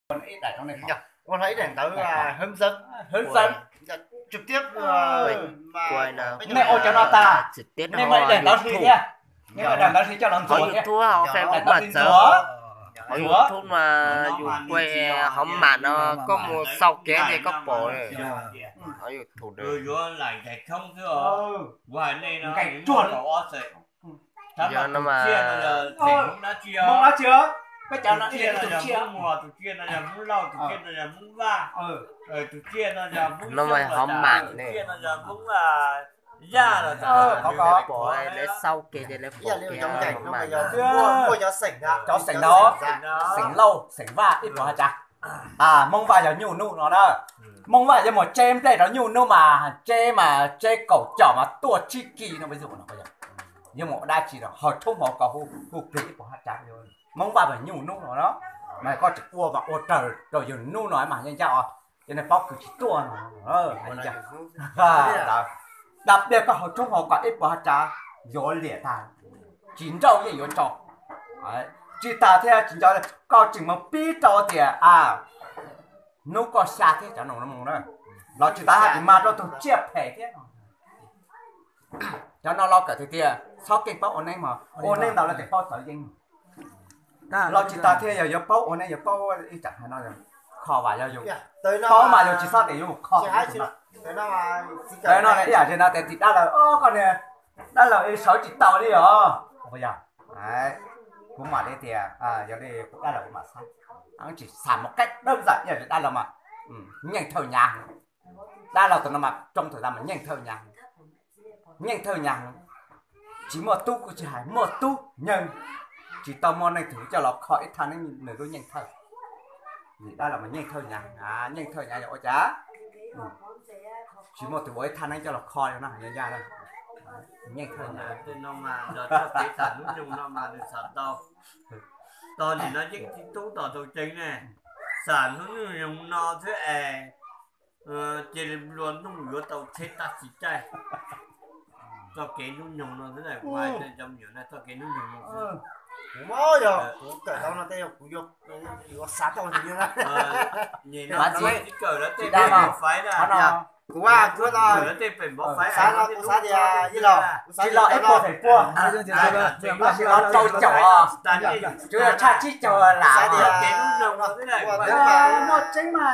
Ua hlo ib daim ntawv hướng dẫn. Nej ua cov no tag, nej muaj ib daim ntawv hli thiab, nej muaj ib daim ntawv hli coj los ntxuav thiab. Daim ntawv hli ntxuav. Hauv YouTube mas yus ua hauv mam no, koj mus xauj kev ces koj pom. Hauv YouTube no. Yog no mas, Hmoob dab tsi os? Peb cov no ib tug tsiaj, tus tsiaj no yog Hmoob Lauj, tus tsiaj no yog Hmoob Vaj, tus tsiaj no yog Hmoob no mas hauv mam ne. Pom lawv xauj kev ces lawv pom kev. Cov xeem ntawd, xeem Lauj, xeem Vaj ib puas ha tsav. Hmoob Vaj yog nyuj nub no na. Hmoob Vaj yuav mus tseb nplej rau nyuj nub mas tseb mas tseb kaum caum mas tuaj tsib kis no, yuav mus ua dab tsi rau hauv tshoob hauv kos hu plig ib puas ha tsav. Hmoob Vaj mas nyuj nub no na, mas koj tseem ua mas ua raws rau yawg nub no mas yeej ncaj os, cov neeg paub kws tsis tuaj no. Dab pliag koj hauv tshoob hauv kos ib puas ha tsav yuav liam tag, tsis nrauj yeej yuav tso. Tsis tas thiab tsis nco, koj tseem mus pib rau tias a, hnub koj xya thiab cov no mus na, los tsis tas hais tias mas rau tus tsiaj phem thiab. Cov no los kawm tiag tiag, txhob keej paub ua neeb mog, ua neeb ntau lawv tseem paub txawv yeeb. Los tsis tas thiab yog yuav paub ua neeb yuav paub ib tsam hais no, kho vas yog yus paub mas yus tsis txhob tias yuav mus kho. Tawv no ib yam li no tias tim dab laug, o koj niag dab laug sawv tsis tau li os. Kuv mam li tias yog li kuv dab laug kuv mam xav, tsis xav mus qeb dawb zam ib yam li dab laug mas nyeej thawj nyav. Dab laug tus no mas roob tawm tas mas nyeej thawj nyav, nyeej thawj nyav. Tsis muaj tub kuj tsis hais, muaj tub nyeej, tsis tau muaj neeg twg coj los kho ib thaj neeb nws lub nyeej thawj. Dab laug mas nyeej thawj nyav, nyeej thawj nyav yog ua cas tsis muaj tus ua ib thaj neeb coj los kho no, nyeej thawj nyav. Tog nim no yeej tib tub tom tau ceev ne, xam hnub nyoog no xwb es cia li nplua nuj yuav tau tsheb tab sis caij. Txoj kev hnub nyoog no xwb, kuv hais rau cov me nyuam na, txoj kev hnub nyoog no xwb. Kuv muab yog kuv kawm tau no tej yog kuv yuav xav tau ntxiv no. Nyem no tib kawm lawv tej pem npauv faiv na. Kuv kuv no xav no kuv xav tias ib los kuv xav tias ib los ib puas feem puas, tab sis los rau caum, tsuas yog tshaj tsib caug lam. Xav tias muaj tseeb mas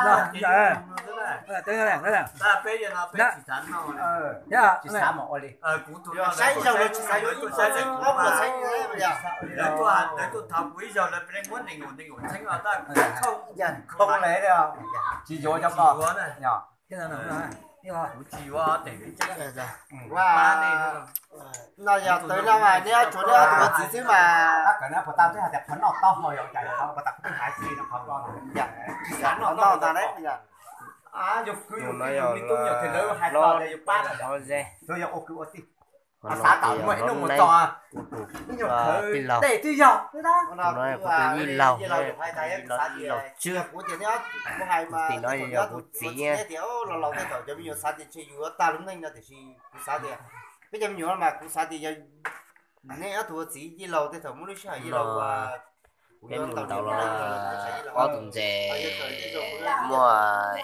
tsis xav mus ua li. Saib ib zaug lawv tsis xav yuav ib puas txheeb ob puas txheeb. Lawv tuaj thov kuv ib zaug lawv muab nees nkaum nees nkaum txheeb os, tab khoob le tsis yuav cov ko. Kuv tsis yuav tej no yog tawv no mas neb tsuas neb ob tug ua txiv xwb mas. Puas tau twb hais tias qhov noj taub hau yog cas, puas tau twb hais txij no qhov ko. Tsis xav noj taub hau ntag. Yus kwv yus tij yus me tub yog tias lawv hais txog tias yus pab no, tsuas yog ua kwv ua tij. Xav tas muaj ib hnub mus txog ib nyuag khawv tej twb yog. Tus no kuv tus yij laug, yij laug Tswb. Tus tim no yog kuv txiv. Los laus tej thaum cov me nyuam xav tias ntshe yus yuav tag lub neej no tiam sis kuv xav tias peb cov me nyuam no mas kuv xav tias yog neb ob tug ua txiv yij laug tej thaum muaj lub sij hawm yij laug ua, peb mus ntaus los ob tug ntses muaj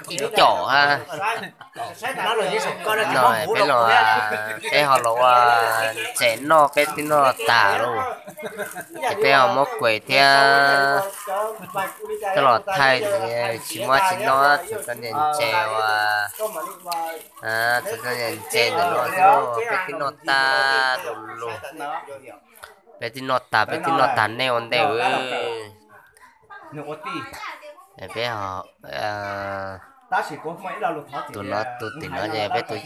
ib caum ha. No peb los, peb ho los ua ntses noj, peb twb noj tag lauj. Ces peb ho muab kuem thiab coj los thaij, tsis muab tsis noj, tsuas tau niag ntses uas, tsuas tau niag ntses ntawm no xwb, peb twb noj tag du lug. Peb twb noj tag, peb twb noj tag, nej ua ntej. Peb ho, tus no tus tim no ces peb tus